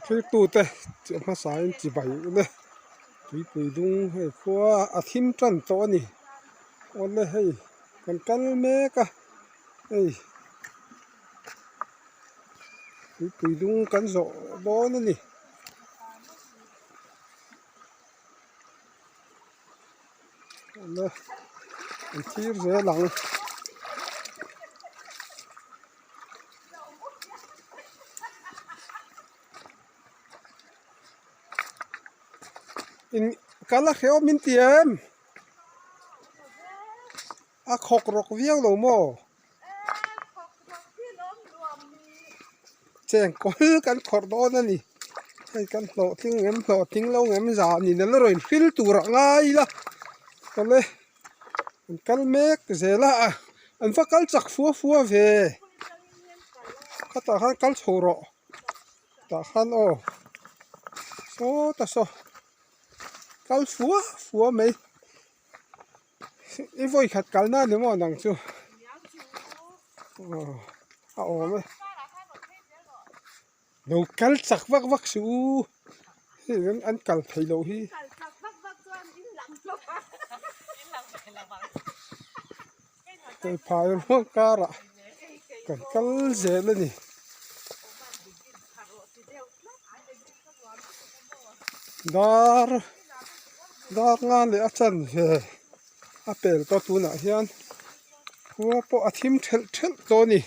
Thiltute chu hmasain chibai ule tuipui dung hei khua a thim tan tawh a ni awle hei kan kal mek a hei tuipui dung kan zawh dawn a ni. Awle an thlir zel ang. In kal a hrehawm min ti em? A khawk rawk viau lo maw? Chengkawl kan khawrh dawn a ni. Hei kan hlawhtling em hlawhtling lo em zan in a la rawn hril tur a ngai ila. Awle. An kal mek zel a an va kal chak fua fua ve khatah khan kal chho rawh tah khan aw sawta saw kal fua fua mai i vawi khat kal na ni maw nang chu aw a awm e lo kal chak vak vak suh u hei an kal thei loh hi. Hei phai ruang karah kan kal zel a ni. Dar dar nga leh a chanve a pel tawh tunah hian khua pawh a thim thelh thelh tawh a ni.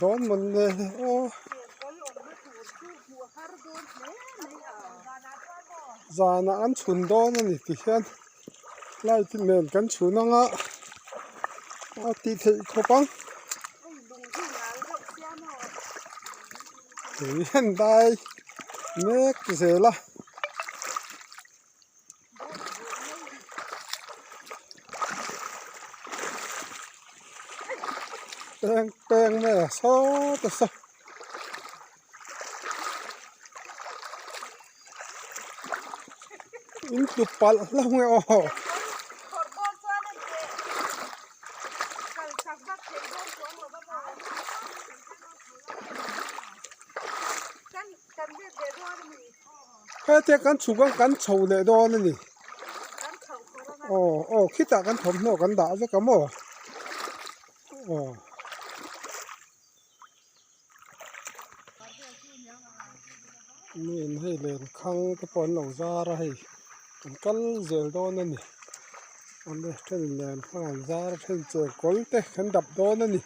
Dawn mawn le aw zanah an chhun dawn a ni ti hian light nen kan chhun anga a tih theih khawp ang tui hian dai mek zel a. Peng peng mai a sawt a saw in tlu palh hlauh nge aw. Hetia kan chhuk a kan chho leh dawn a ni aw aw khitah kan thawmhnaw kan dah vek a maw aw. Miin hei lenkhang te pawh an lo zar a hei an kal zel dawn a ni awle then lenkhang an zar a then chengkawl te kan dap dawn a ni.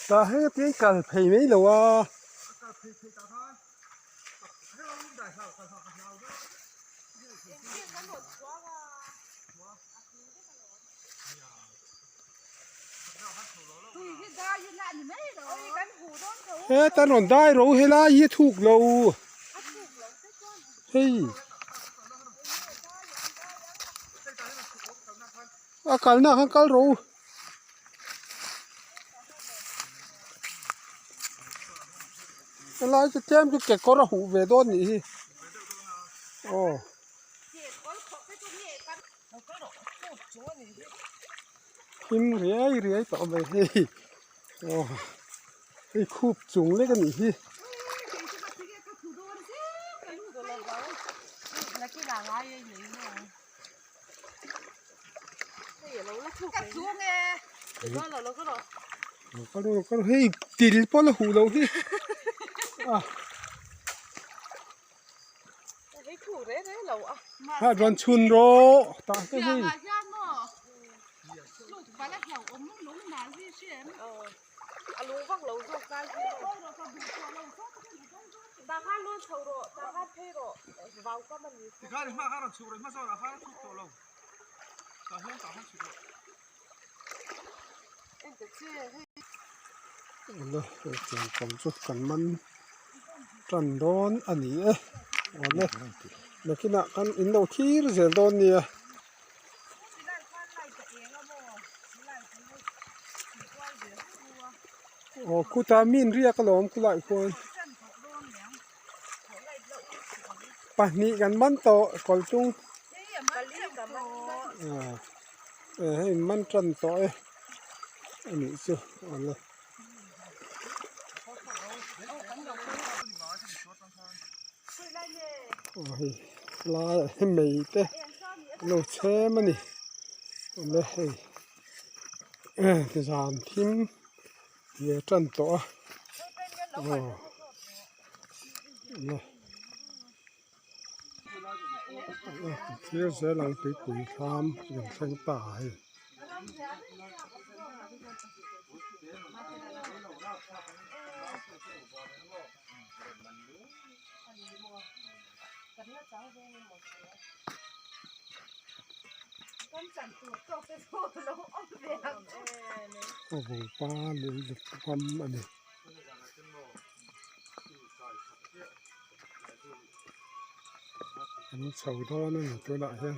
Tah heng apiang kal phei mai lo a. Heta rawn dai ro helai hi a thuk lo hei a kalna ah khan kal ro. Helai chu tlem chu kekawr a huh ve dawn nih hi aw. Thim riai riai tawh mai hei aw hei khup chung lek a nih hi. Hei til pawh la huh loh hi a rawn chhun rawh tah te hi. Awle chengkawl chu kan man tan dawn a ni e awle nakinah kan in lo thlir zel dawn nia. Aw khutah mi in riak alawm khulai khuan pahnih kan man tawh kawltung ah hei in man tan tawh e a nih chu awle. Aw hei lai ah hian mei te an lo chhem a ni awle hei zan thim ve tan tawh a aw awle thlir zel ang tuipui thlam kan thleng ta hei. Vawngpa lui ram a ni. An chho dawn a ni tunah hian.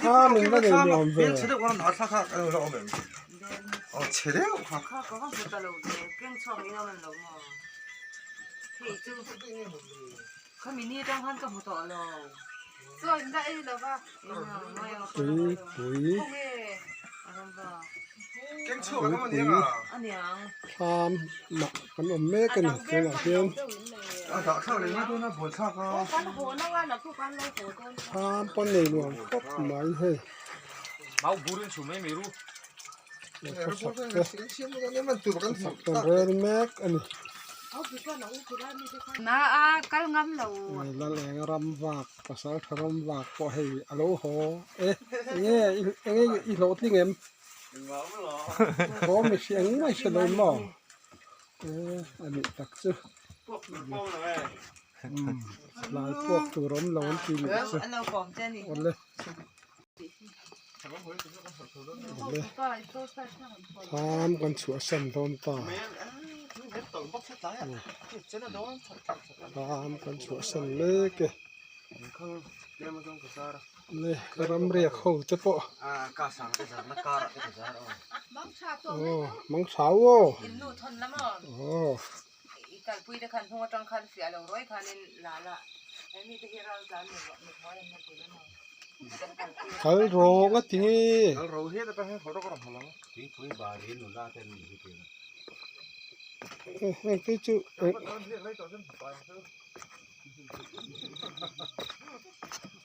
Thla min va nei nuam ve. Tuipui tuipui thlam mah kan awm mek a ni tunah hian thlam pawh nei nuam khawp mai hei. Kan rel mek a ni. Laleng ram vak pasal tha ram vak pawh hei a lo haw e enge enge i hlawhtling em haw mi hria engmah i hre lo maw e a nih tak chu tlai puak tur awm lo an ti nih chu awle. Thlam kan chhuahsan dawn ta thlam kan chhuahsan mek e le ramriak ho te pawh aw mang thau aw aw. Kal rawng a ti nge. Heng te chu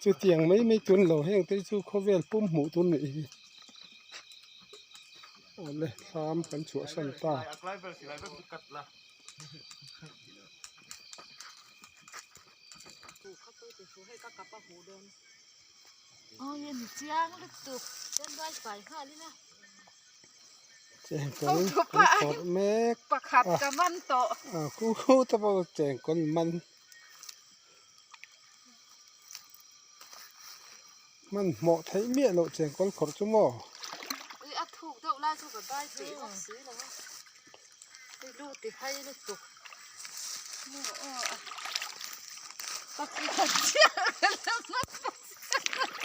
chutiang mai mai tun lo heng te chu khawvel pum hmuh tur nih hi. Awle thlam kan chhuahsan ta. Chengkawl kan phawrh mek a a khu khu te pawh chengkawl man hmanhmawh theih miah loh chengkawl khawrh chu maw.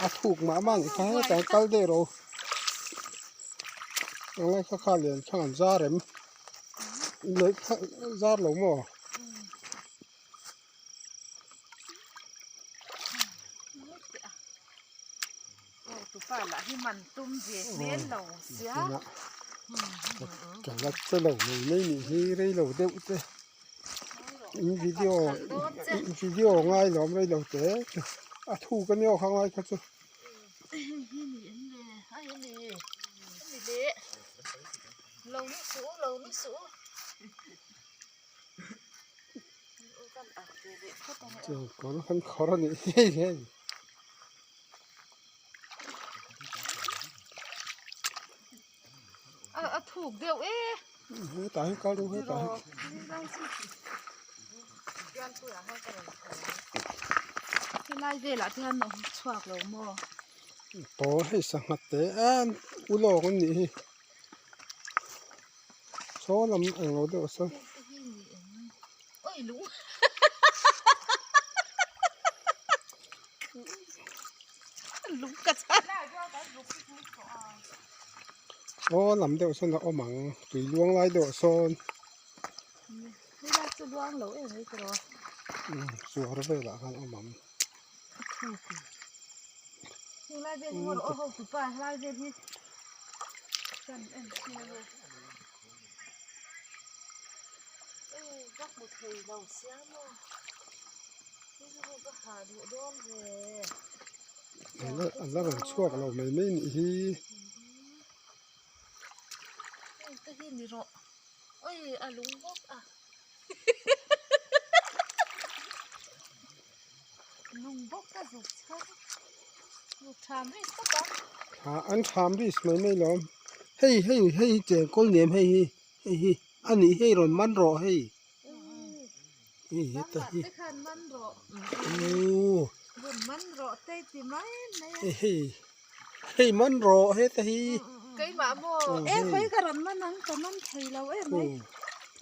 A thuk mah mah ang kha hetah kal daih rawh u. Englai kha kha lian thlang an zar em? Leh kha zar lo maw? Ka la che lo mai mai nih hi rei lo deuh te in video video ngai lawm rei lo te a thuk ania aw kha ngai kha chu. Kawr kan khawr a nih hi hei. A thuk deuh e. Hetah hi kal deuh hetah hi. Helai velah te hian a awm chhuak lo maw? Pawl hei sangha te em ulawng an nih hi. Saw lam eng lo deuh sawn. Saw lam deuh sawn a awm ang tui luang lai deuh sawn. Suar velah khan a awm ang. A la rawn chhuak lo mai mai nih hi. An tham risk mai mai lo hei hei hei hi chengkawl nem hei hi hei hi a nih hei rawn man rawh hei hei heta hi ooh hei hei hei man rawh heta hi khu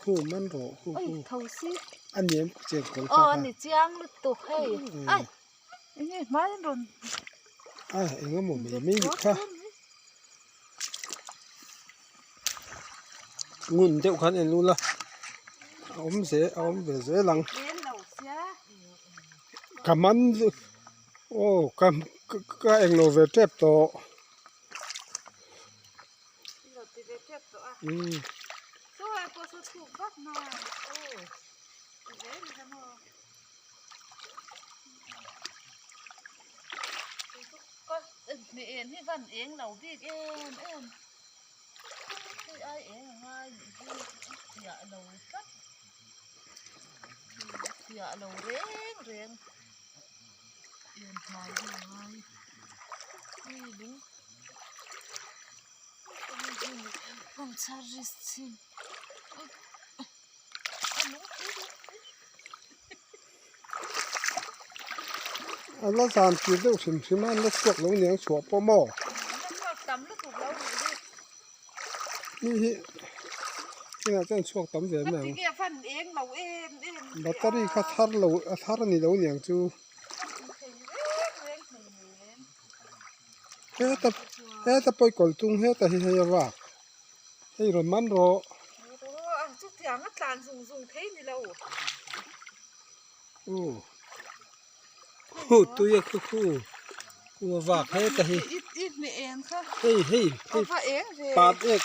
khu man rawh khu khu a nem chengkawl kha kha. Enge hmai an rawn a eng emaw mai mai ni kha ngun deuh khan en ula a awm zel a awm ve zel ang ka man aw ka ka englo ve tep tawh umm. En hi van eng lo bik em em hei ai eng a ngai nih hi a fiah lo tlat a fiah lo reng reng en hnai hi a ngai hei lung A la zan tir deuh hrim hrim a an la chhuak lo niang chhuah pawh maw mi hi tunah chuan chhuak tam ve mai ang battery kha thar lo a thar a ni lo niang chu heta heta pawh i kawl tung heta hi hei a vak. Hei rawn man rawh. Chutiang a tlan zung zung thei ni lo. Aw. Khu tui a khu khu. Khu a vak heta hi. I i hmeh eng kha. Hei hei hei. Va eng ve. Pat ek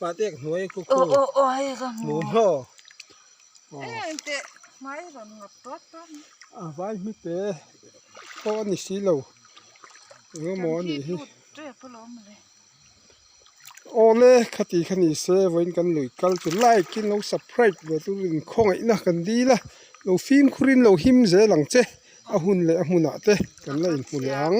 pat ek hnuai khu khu. Aw aw aw hei ka hmu. Hmu maw. Eng teh hmai rawn ngap tuat tuat. A vai hmi te pawh a ni si lo. Engemaw a nih hi. Kan hi tut tep alawm le. Awle khati kha ni se vawiin kan lui kal chu like in lo subscribe ve turin khawngaihna kan dil a lo fimkhur in lo him zel ang che a hun leh a hmunah te kan la inhmu leh ang.